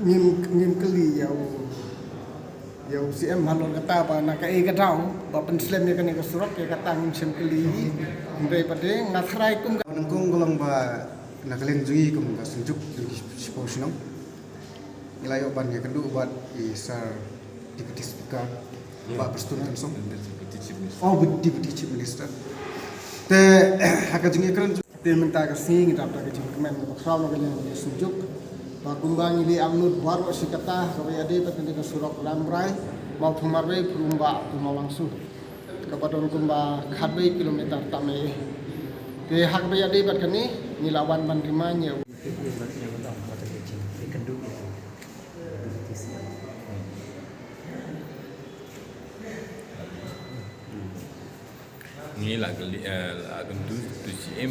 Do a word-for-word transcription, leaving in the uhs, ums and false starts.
Ngim ngim kylli ïa u ïa u C M halor kata ba na kaei ka daw ba pynslem ïa kane ka surok, ïa kata ngim shym kylli. Hynrei pat de nga tharai kum ka nyngkong ka long ba na ka liang jong ngi kum ka Synjuk jong ki shiphew shnong, ngi la ïoh ban ïakynduh bad i Sir Deputy Speaker, Bah Prestone Tynsong. Oh, Deputy Chief Minister. Te ha ka jingïakren, te mynta ka sngi ngi dap da ka jingkmen kaba khraw na ka liang ka Synjuk ba kumba ngi la angnud baroh shi katta, kaba ïadei bad kane ka surok Rambrai, Mawthong Marwei, Phurumbah to Mawlangsu, kaba don kumba khatwei kilometer tam eh. Te ha kaba ïadei bad kane ngi la wan ban remind ïa u Ngi la kylli, eh, la kyntu tu C M.